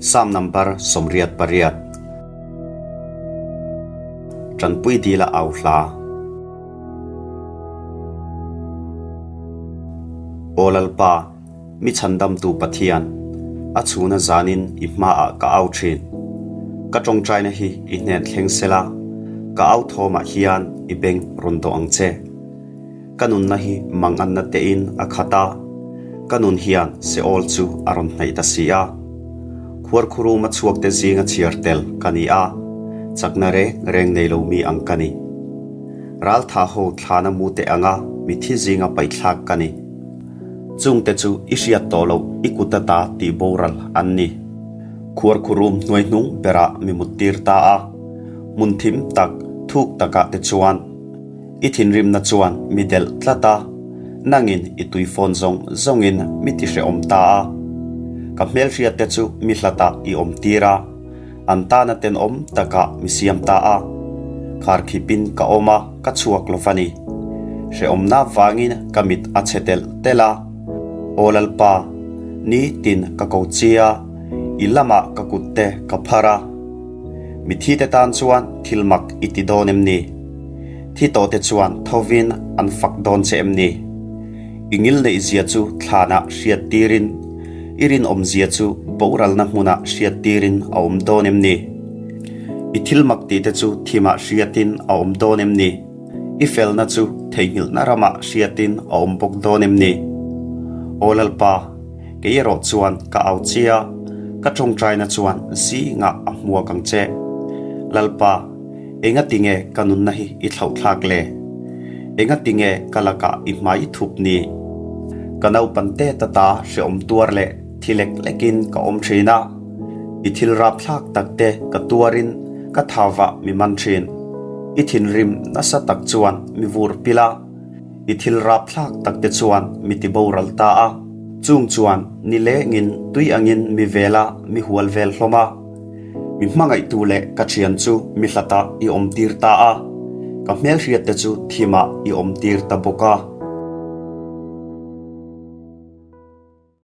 Psalm number 88. Tanpui dila au hla. Aw Lalpa, mi chhandamtu Pathian, a chhuna zanin i hmaah ka au thin. Ka tawngtaina hi i hnen thleng sela, ka au thawmah hian i beng rawn dawh ang che. Ka nunna hi manganna tein a khat a, ka nun hian Seol chu a rawn hnaih ta si a. Khuarkhuruma chhuakte zinga chhiar tel ka ni a, chakna reng reng nei lomi ang ka ni. Raltha ho thlana mu teh anga mithi zinga paihthlak ka ni. Chungte chu i hriat tawh loh i kut ata tih boral an ni. Khuarkhurum hnuaihnung berah mi muttir ta a, hmun thim tak thuk takah te chuan I thinrimna chuan mi delh tlat a, nangin i tui fawn zawng zawngin mi ti hrehawm ta a. Ka hmelhriatte chu mi hlatah i awm tir a, an tana tenawm takah mi siam ta a. Kharkhipin ka awm a, ka chhuak lo va ni. Hrehawmna vangin ka mit a chhe telh telh a. Aw Lalpa, ni tin ka ko chi a, i lamah ka kutte ka phar a. Mithite tan chuan thil mak i ti dawn em ni? Thi tawhte chuan thovin an fak dawn che em ni? I ngil neih zia chu thlanah hriat tirin, i rinawm zia chu boralna hmunah hriat tirin a awm dawn em ni? I thil mak tihte chu thimah hriatin a awm dawn em ni? I felna chu theihnghilhna ramah hriatin a awm bawk dawn em ni? Aw Lalpa, kei erawh chuan ka au chia, ka tawngtaina chuan zingah a hmuak ang che. Lalpa, Enga tinge ka nunna hi i thlauhthlak le? Enga tinge ka lakah i hmai i thup ni? Ka naupan te ta ta hreawm tuar leh thi lek lekin ka awm thin a, i thil rapthlak tak te ka tuarin ka thavah mi man thin. I thinrim nasa tak chuan mi vur pil a, i thil rapthlak tak te chuan mi ti boral ta a, chung chuan nilengin tui angin mi vel a, mi hual vel hlawm a. Mi hmangaihtu leh ka thian chu mi hlatah i awmtir ta a, ka hmelhriatte chu thimah i awmtir ta bawk a.